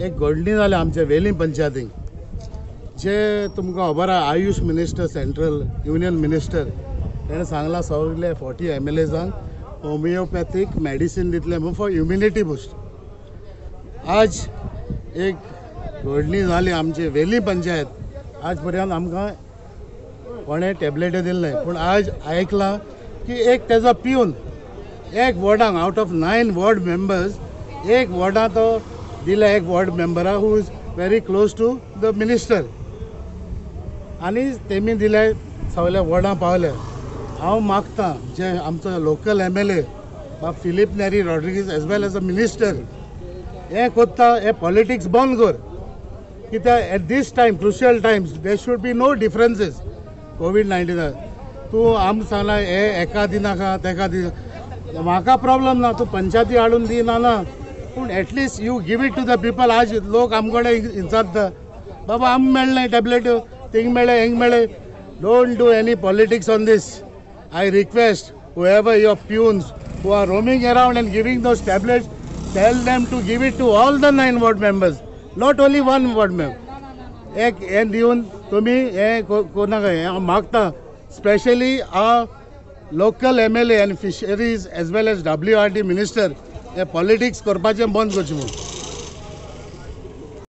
एक घडणी जाल्या आमच्या वेलींग पंचायतीक, जे तुमकां खबर आहा, Ayush minister, central union minister, तेणें सांगलां सगळे 40 एम एल एजांक होमियोपॅथीक मेडिसीन दितले म्हणून फॉर इम्युनिटी बुस्ट. आज एक घडणी जाली आमची वेली पंचायत, आज पर्यंत आमकां कोणें टॅबलेटी दिले, पूण आज आयकलां की एक तेजो पिवन एक वॉर्डांक out of 9 ward members एक वॉर्डां तो दिला एक ward मेंबरा who is very close to the minister, आनी तेमी दिले सगल्या वॉर्डां पावले. हांव मागतां जे आमचो लोकल एम एल ए बाब Filipe Neri Rodrigues as well as a minister हें कोत्ता, हें पॉलिटिक्स बंद कर. कित्याक at this time crucial times there should be no differences. COVID-19 तूं आमकां सांगला हे एका दिनाका तेका दिना, म्हाका प्रॉब्लम ना, तूं पंचायती हाडून दिना ना, पूण at least you give it to the people. आज लोक आमकडे विचारता, बाबा आमकां मेळ्ळें टॅबलेट, थिंग मेळ्ळें, हिंग मेळ्ळें. Don't do any politics on this. I request whoever your peons who are roaming around and giving those tablets, tell them to give it to all the 9 ward members, not only 1 ward member. एक हें दिवन तुमी हें कोनाका, हें हांव मागता specially a local M L A and fisheries as well as W R D minister हे politics करपाचें बंद करचें म्हूण.